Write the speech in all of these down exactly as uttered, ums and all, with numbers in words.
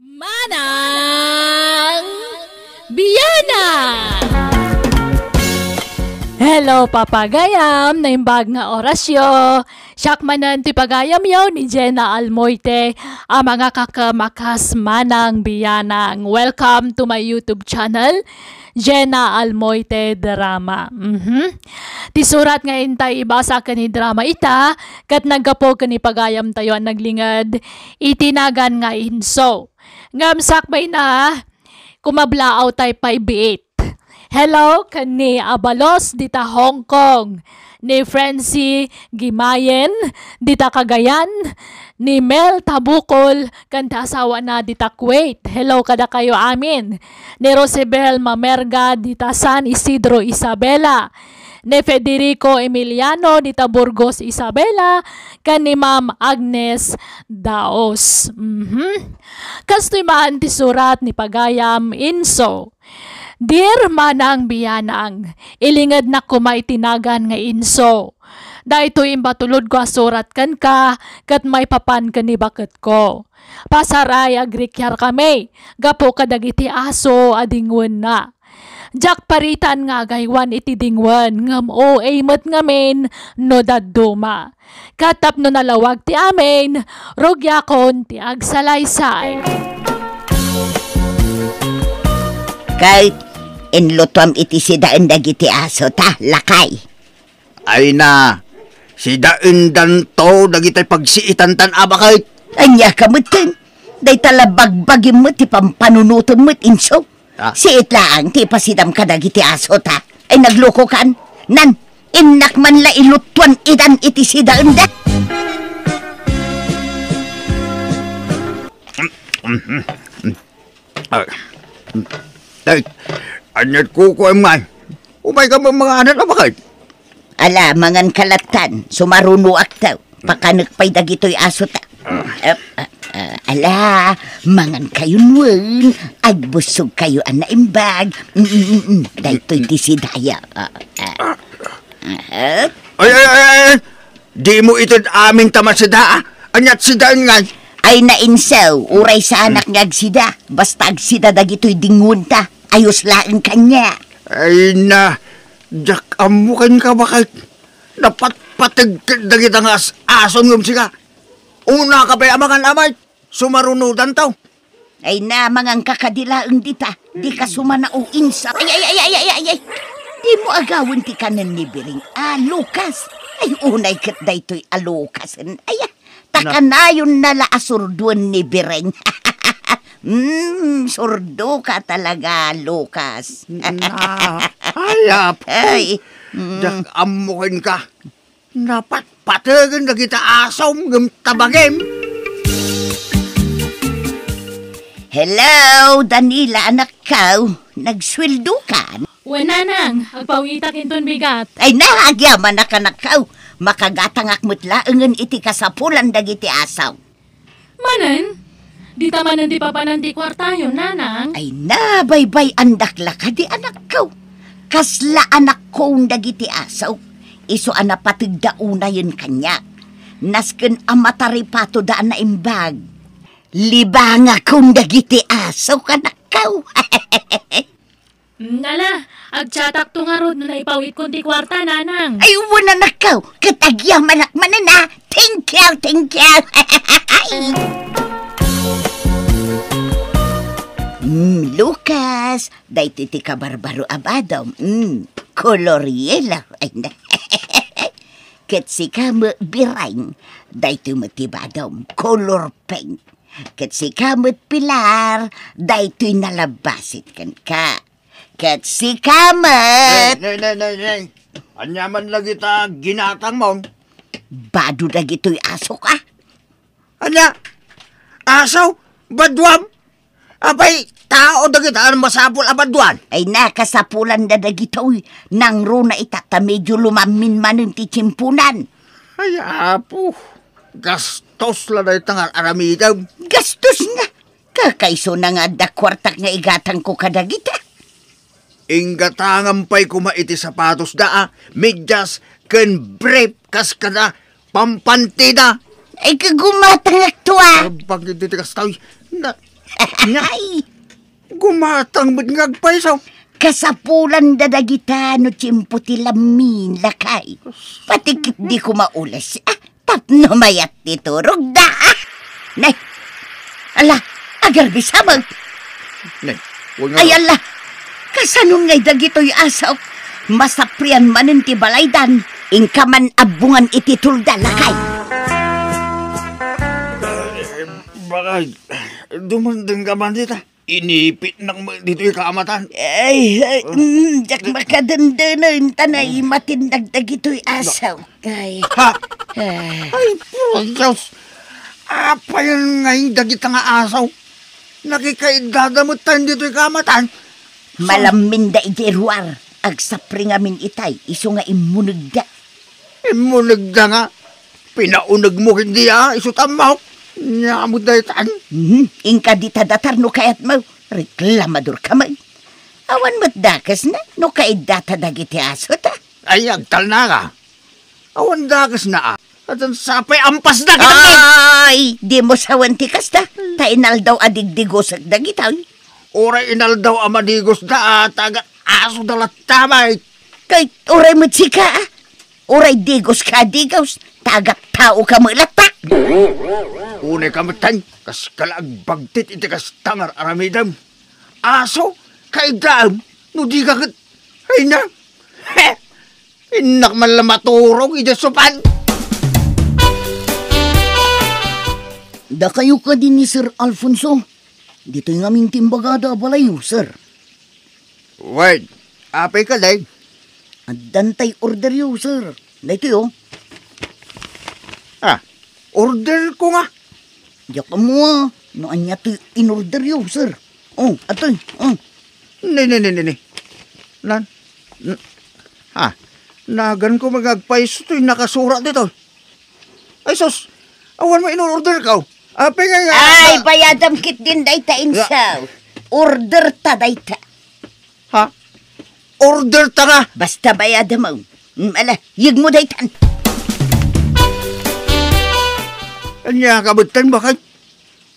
Manang Biana! Hello, papagayam! Naimbag nga orasyo. Siak manen ti pagayamyo ni Jenna Almoite, a mangakakem a kas Manang Bianang. Welcome to my YouTube channel, Jenna Almoite Drama. Mhm. Ti surat nga intay ibasa ken idrama ita, ket naggapu ken ni pagayamtayo a naglinged iti nagan nga inso. Ngem sakbayna, kumablaaw tay pay biit. Hello ken ni Abalos dita Hong Kong, ni Francie Gimayen dita Cagayan, ni Mel Tabukol ken ti asawana dita Kuwait. Hello kadakayo amin. Ni Rosibel Mamerga dita San Isidro, Isabela, ni Federico Emiliano dita Burgos, Isabela, ken ni Ma'am Agnes Daos. Mhm. Kastoy man ti surat ni pagayam inso. Dear Manang Bianang, ilingednak koma iti nagan nga inso. Daytoy imbatulodko a surat kenka ket maipapan ken ni baketko. Pasaray, agrikiar kami gapu kadagiti aso a dingwenna. Diak paritan nga agaywan iti dingwen, ngem O A met ngamin no dadduma. Ket tapno nalawag ti amin, rugiakon ti agsalaysay. Ket inlutuam iti sidaen dagiti aso ta, lakay. Ay na, sidaendanto dagiti pagsiitantan a baket. Ania ka metten? Dayta la bagbagim met ti pampanunotem met, inso. Ah. Siit laeng ti ipasidam kadagiti aso ta. Ay, naglukokan. Nan, innak man la ilutuan idan iti sidaenda. Ay, ay, aniat kukuem ngay? Umayka mangan a baket? Ala, mangan ka lattan, sumarunoak ta. Pakanek pay dagitoy aso ta. Ah, ah, ah, ala, mangan kayo nuen. Agbussog kayo a naimbag. Mm, mm, mm. Daytoy ti sidaya. Ah, ah. Ah. Ay, ay, ay, ay! Dimo ited amin ta masida, ah. Aniat sidaen ngay? Ay, nainsaw, uray saanak nga agsida. Basta agsida dagitoy dingwen ta. Ayos laeng kaniak. Ay na, diak ammo kenka baket. Napatpateg ket dagita nga as-aso ngem sika. Unaka pay a mangan a met, sumarunodanto. Ay na, manganka kadi laeng dita. Dika sumanao, insa. Ay, ay, ay, ay, ay, ay, ay. Dimo agawen ti kanen ni Biring a lukas. Ay, unay ket daytoy a lukasen. Ay, ah, ta Na- kanayonna la a surduen ni Biring. Mm, surdoka talaga, lukas. Na, ay, apo. Ay, mm. Diak ammo kenka. Napatpategen dagita asom ngem tabagem. Hello, Danila, anakko. Nagsueldokan? Wen, nanang, agpawitak inton bigat. Ay na, agyamanak, anakko. Makagatangak met laengen iti kasapulan dagiti asom. Manen? Dita manen ti papanan ti kuartayo, nanang? Ay na, baybay-andak la kadi, anakko. Kasla anakko dagiti aso. Isu a napategda unayen kaniak. Nasken a mataripatoda a naimbag. Libangakon dagiti aso, anakko. Mm, ala, agchatakto ngarud no naipawitkon ti kuarta, nanang. Ay, wen, anakko, ket agyamanak manen, a. Thank you, thank you. Mm, Lucas, daytoy ti kabarbaro a badom. Mm, kolor yellow. Ay, na. Ket sika met, Bireng, daytoy met ti badom, kolor pink. Ket sika met, Pilar, daytoy nalabbasit kenka. Ket sika met. Nay, nay, nay, nay, nay. Ania man lagita ginatangmo? Bado dagitoy asok, a. Ania? Aso? Baduam? Apay, tao dagita a masapul a baduan? Ay, nakasapulanda dagitoy. Nangruna ita ta medio lumammin manen ti tiemponan. Ay, apo. Gastos la dayta nga aramidem. Gastos nga. Kakaisuna nga adda kuartak nga igatangko kadagita. Inggatangam pay koma iti sapatosda a medyas ken brief kas kada pampantida. Ay, kagumatangakto, a. Abang iti ti kastoy. Na, Ay! Gumatang met nga agpayso. Kasapulanda dagita no tiempo ti lammin, lakay. Pati ket di ko maules. Ah, tapno mayat ti turogda. Ah! Nay, ala, agarbisamek. Nay, wen nga. Ay, ala, kasano ngay dagitoy aso? Masaprian manen ti balaydan, inka man abbongan iti tolda, lakay. Eh, bakay, dumandeng ka man dita. Inipitnak met ditoy kaamatan. Ay, ay, mm, diak makadendenen, ta naimatinnak dagitoy aso. Ay. Ha? Ay. Ay, Dios. Apayen ngay dagita nga aso? Nakikaiddada met tayo ditoy kaamatan. Malamminda idiay ruar. Agsapri ngamin itay, isu nga immunegda. Immunegda nga? Pinaunegmo ket di a, isu ta ammok. Ania met daytan? Mhm, inka dita datar no kayatmo. Reklamador ka met. Awan met dakesna no kaiddata dagiti aso ta. Ay, agtalnaka. Awan dakesna a. Atan sapay ampasda ket. Ay, dimo sawen ti kasta. Ta inaldaw a digdigosek dagitoy. Uray inaldaw a madigosda a ta agat-asoda latta met. Ket uray met sika, a? Uray digoska a digos, ta agat-taoka met latta. Unay ka met, tan, kaska la agbagtit iti kasta nga ar-aramidem. Aso, kaiddaem, no dika ket, ay na. He! Innak man la maturog idiay sopan. Dakayo kadi ni Sir Alfonso? Ditoy ngamin ti imbagada a balayyo, sir. Wen, apay kadi? Addan tay orderyo, sir. Daytoy, o. Ah, order ko nga. Diak ammo a no ania ti inorderyo, sir. O, atoy, o. Ne, ne, ne, ne, ne. Nan, n-, ah, naganko nga agpayso toy nakasurat ditoy. Ay, sus! Awan met in-order ko. Apay nga nga Ay, bayadam ketdin dayta, insaw. Order ta dayta. Ha? Order ta nga? Basta bayadam, o. Mm, ala, yegmo daytan. Ania ka met tan, bakay?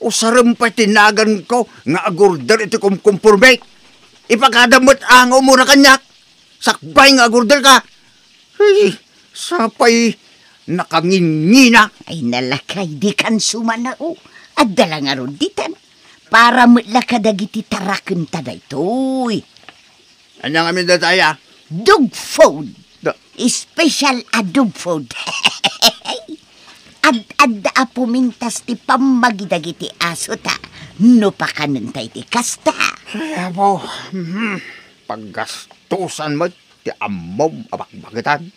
Usarem pay ti naganko nga agorder iti kumkumporme. Ipakadam met a nga umuna kaniak. Sakbay nga agorder ka. Ay, sapay nakangingina. Ay, nalakay, dikan sumanao. Adda la ngarud ditan. Para met la kadagiti tarakenta daytoy. Ania ngamin dayta, aya? Dog food. Da- Special a dog food. Ad-adda a pumintas ti pammagi dagiti aso ta no pakanenta iti kasta. Ay, apo, mhm. Paggastusan met ti ammom a bakbakitan.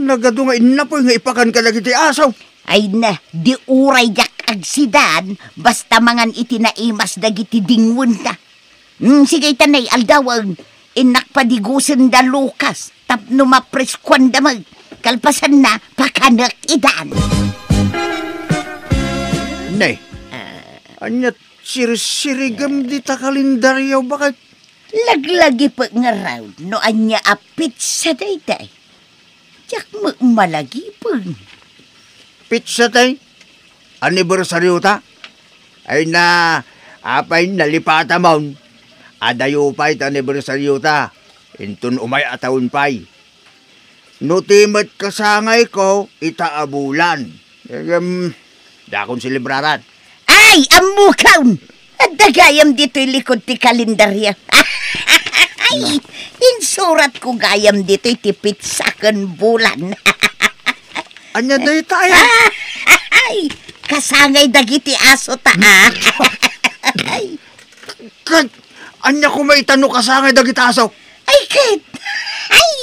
Nagadu nga innapoy nga ipakan kadagiti aso. Ay na, di uray diak agsidan, basta mangan iti naimas dagiti dingwenta. Hmm, sige, ita nay aldawen, innak padigosen da Lucas, tapno mapreskuan da met. Kalpasanna, pakanek idan. Ne, Ah. Ania sirsirigem dita kalendaryo, bakay? Laglagipek ngarud no ania a petsa dayta. Diak met malagipen. Petsa tay? Anibersaryo ta? Ay na, apay nalipatamon? Adayo pay ta anibersaryo ta. Inton umay a taon pay. No ti met kasangayko, ita a bulan. Em, dakon selebraran. Ay, ammokon! Adda gayam ditoy likod ti kalendaryo. Ay, insuratko gayam ditoy ti petsa ken bulan. Ania dayta, aya? Ay, kasangay dagiti aso ta, a. Ay. Ket, ania koma ita no kasangay dagiti aso? Ay, ket, ay,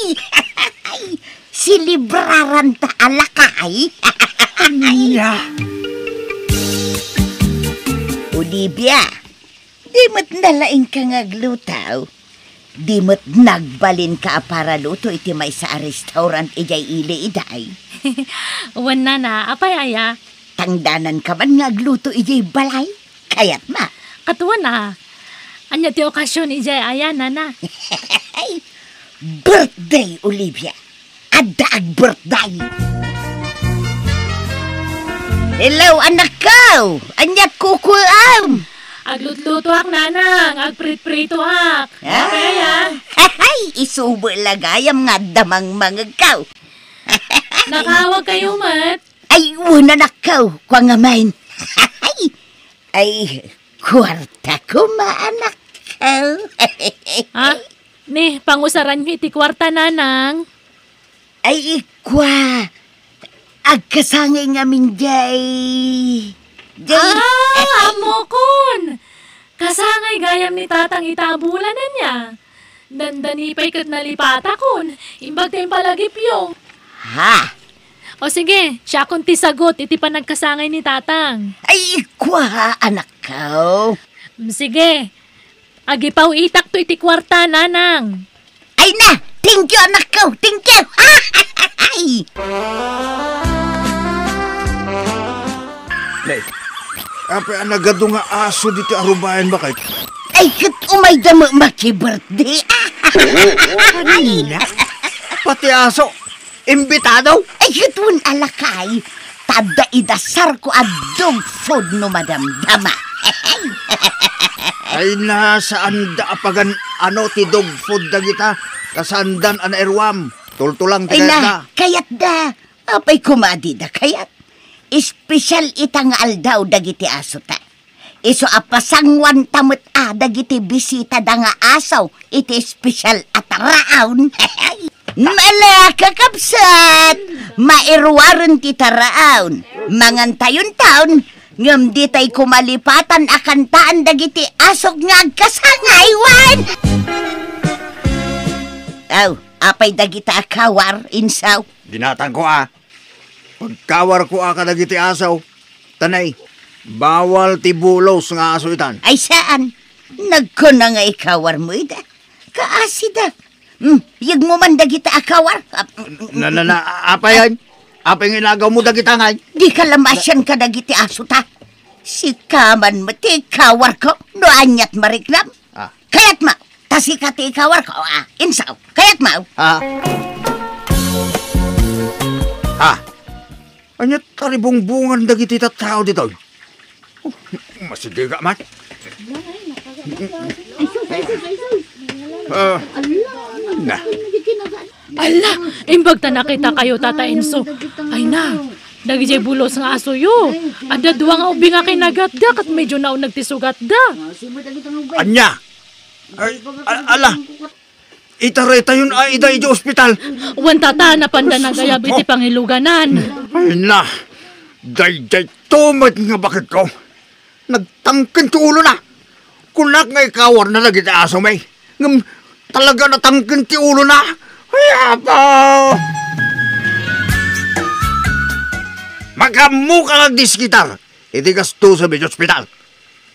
ay, selebraranta a lakay. Ania? Olivia, di met nalaingka nga agluto. Di met nagbalinka a paraluto iti maysa a restaurant idiay ili, iday. Wen, nana, apay aya? Tangdananka man nga agluto idiay balay. Kayatma? Ket wen a. Ania ti okasion idiay aya, nana? Birthday, Olivia. Adda ag-birthday. Hello, anakko! Ania ti kukuam? Aglutlutoak, nanang, agpritpritoak. Ah. Apay aya? Ay, isubo la gayam nga adda mangmangegko. Nakaawagkayo met? Ay, wen, anakko, kua ngamin. Ay, kuarta koma, anakko. Ha? Ni, pangusaranyo iti kuarta, nanang? Ay, ikua, agkasangay ngamin jay. Jay. Ah, ammokon! Kasangay gayam ni tatang ita a bulan ania. Dandani pay ket nalipatakon. Imbag ta impalagipyo. Ha? O sige, siakon ti sagut iti panagkasangay ni tatang. Ay, ikua, anakko. Mm, sige. Agipaw-itakto iti kuarta, nanang. Ay na! Thank you, anakko! Thank you! Ay! Nay, apay a nagadu nga aso ditoy arubayan, bakay? Ay, ket umayda met maki-birthday. Kanina? Pati aso, imbitado? Ay, ket wen a lakay. Ta adda idasarko a dog food no madamdama. Ay na, saanda a pagan-ano ti dog food dagita, ta saandan a nairuam. Tultulang ti kayatda. Ay na, kayatda. Apay koma a dida kayat? Espesyal ita nga aldaw dagiti asota. Isu a pasanguanta met a dagiti bisitada nga aso iti espesyal a taraon. Ala, kakabsat! Mairuaren ti taraon. Mangantayon taon, ngem ditay koma lipatan a kantaan dagiti asok nga agkasangay wen. Aw, apay dagita a kawar, insaw? Dinatangko a. Pagkawarko a kadagiti aso, tanay, bawal ti bulos nga aso itan. Ay saan? Nagkuna nga ikawarmo ida. Kaasida. Hmm, yegmo man dagita a kawar. Ah, mm, mm, Na, na, mm. na, apay, ay? Apay nga inagawmo dagita ngay? Di ka lamasian kadagiti aso ta. Sika man met ti ikawarko no aniat mariknam. Ah. Kayatmo, ta sika ti ikawarko, ah, insaw. Kayatmo. Ah. Ah. Ania taribungbungan dagiti tattao ditoy? Oh, masigiga man. Ah, na. Ala, imbag ta nakitakayo, Tata Enzo. Ay na, dagiti bulos nga asoyo. Adda dua nga ubing a kinagatda, ket medyo nauneg ti sugatda. Ania? Ay, a-, ala, itaraytayon a ida idiay ospital. Wen, Tata, napanda nagayab iti pangiluganan. Ay na, daydiay tumet nga baketko. Nagtangken ti ulona. Kunak nga ikawarna dagiti asomi. Ngem talaga natangken ti ulona. Ay, apo! Makaammoka nga agdiskitar iti gastoem iti ospital.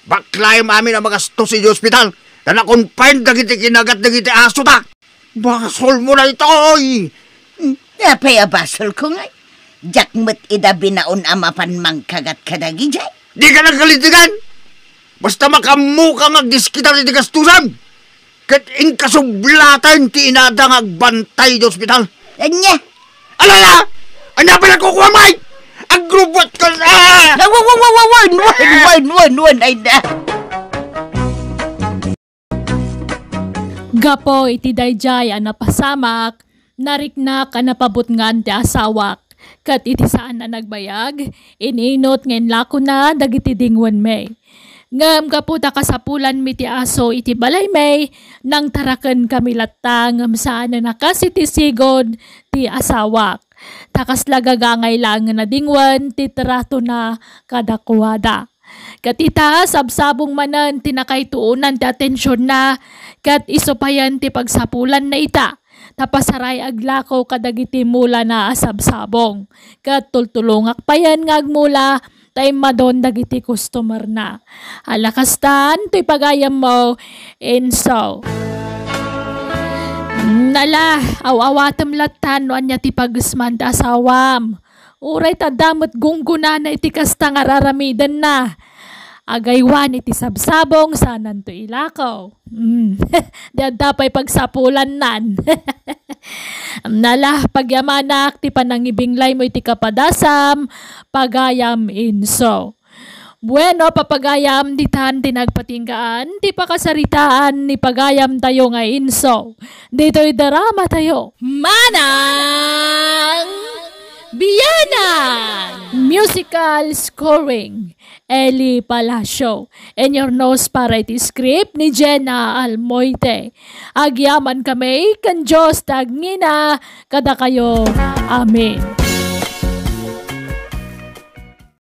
Baklaem amin a magastos iti ospital ta na-confine dagiti kinagat dagiti aso ta. Basolmo daytoy! Apay a basolko ngay? Diak met ida binaon a mapan mangkagat kadagijay. Dika nagkalintegan! Basta makaammoka nga agdiskitar iti gastoem! Ket inkasublaten ti inada nga agbantay iti ospital. Ania? Alala! Ania pay nagkukuam, ay? Agrubuatka, ah! Wa, wa, wa, wa, wen, wen, wen, wen, wen, ay na. Gapu iti daydiay a napasamak, nariknak a napabutngan ti asawak, ket iti saan a nagbayag, ininut nga inlakona dagiti dingwenmi. Ngem gapu ta kasapulanmi ti aso iti balaymi, nangtarakenkami latta ngem saanen a kas iti sigud ti asawak. Ta kasla gagangay laengen a dingwen ti tratona kadakuada. Ket ita, sabsabong manen ti nakaituonan ti atensionna, ket isu payen ti pagsapulanna ita. Ta pasaray aglako kadagiti mulana a sabsabong. Ket tultulongak payen nga agmula ta immadon dagiti customerna. Ala kastan, toy pagayammo, Enzo. Nala, aw-awatem lattan no ania ti pagesman ti asawam. Uray ta adda met gunggonana iti kasta nga ar-aramidenna. Agaywan iti sabsabong, saananto ilako. Mm. Di adda pay pagsapulannan. Nala, pagyamanak ti panangibinglaymo iti kapadasam, pagayam Enzo. Bueno, papagayam, ditan ti nagpatinggaan ti pakasaritaan ni pagayamtayo nga inso. Ditoy drama tayo. Manang Biyanan! Musical scoring, Eli Palacio. Inyurnos para iti script ni Jenna Almoite. Agyaman kami ken Dios ti agngina kadakayo. Amen.